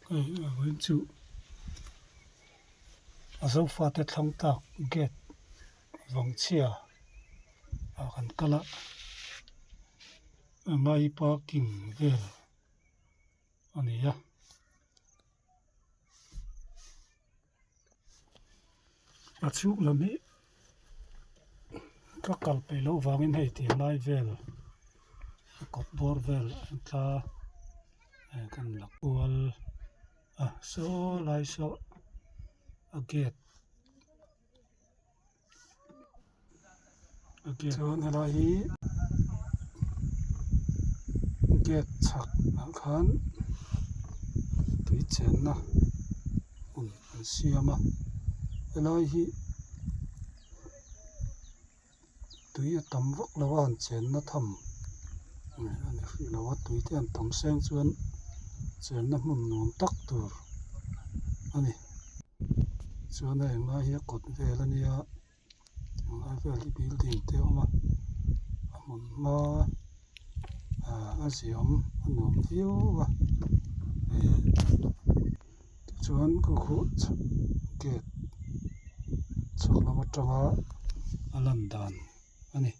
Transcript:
Hei a vawiin chu a zofate thlang tlak gate vangchhia ah kan kal a ngai parking vel a ni a. A chhuk lam hi ka kal peih loh vangin hei tih lai vel a kawt bawr vel an tla eh kan la kual a saw lai saw a gate a gate chuan helai hi gate chhak ah khan tui chenna hmun an siam a helai hi tui a tam vak lo a han chenna tham a ni hrih lo a tui te an tam seng chuan chenna hmun nuam tak tur a ni. Chuan a englai hi a kawt vel a nia englai vel hi building te a awm a a hmun hma ah a ziam a nuam viau a ih tichuan khu khuh gate chhak lam atanga a lan dan a ni.